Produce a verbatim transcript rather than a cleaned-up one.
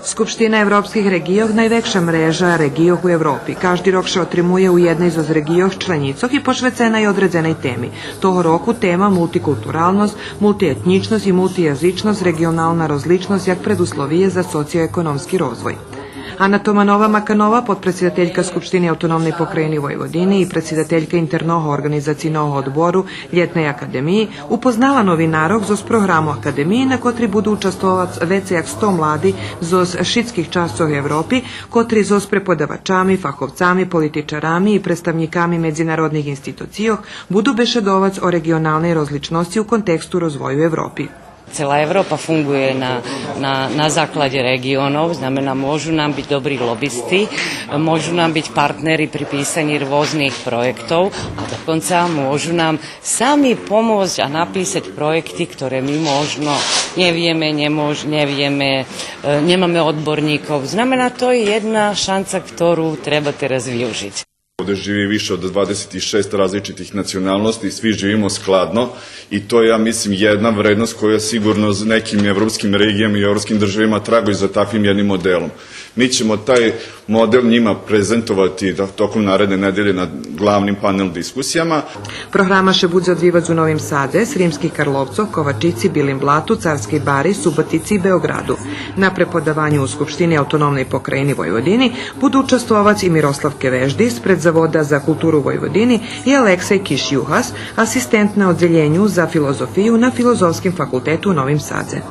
Скупштина европских реґийох найвекша мрежа реґийох у Европи. Кажди рок ше отримує у єдней зоз реґийох членїцох и пошвецена є одредзеней теми. Того року тема мултикултуралносц, мултиетнїчносц и мултиязичносц, реґионална розличносц як предусловиє за социоекономски розвой. Ана Томанова Маканова, подпредсидателька Скупштини Автономней Покраїни Войводини и предсидателька Интерного орґанизацийного одбору Лєтней академиї, упознала новинарох зоз програму академиї, на котрей буду участвовац вецей як сто млади зоз шицких часцох Европи, котри зоз преподавачами, фаховцами, политичарами и представнїками медзинародних институцийох буду бешедовац о реґионалней розличносци у контексту розвою Европи. Cela Evropa funguje na, na, na základe regiónov, znamená, môžu nám byť dobrí lobbysti, môžu nám byť partneri pri písaní rôznych projektov a dokonca môžu nám sami pomôcť a napísať projekty, ktoré my možno nevieme, nemôž, nevieme, e, nemáme odborníkov. Znamená, to je jedna šanca, ktorú treba teraz využiť. Ovde živi više od dvadeset šest različitih nacionalnosti i svi živimo skladno i to je, ja mislim, jedna vrednost koja sigurno s nekim evropskim regijama i evropskim državima traguje za takvim jednim modelom. Mi ćemo taj model njima prezentovati da, tokom naredne nedelje na glavnim panel diskusijama. Програма ше будзе одвивац у Новим Садзе, Сримских Карловцох, Ковачици, Билим Блату, Царскей Бари, Суботици и Беоґраду. На преподаваню у Скупштини Автономней Покраїни Войводини буду участвовац и Мирослав Кевежди з Предзавода за културу Войводини и Алексей Киш-Югас, асистент на Оддзелєню за филозофию на Филозофским факултету у Новим Садзе.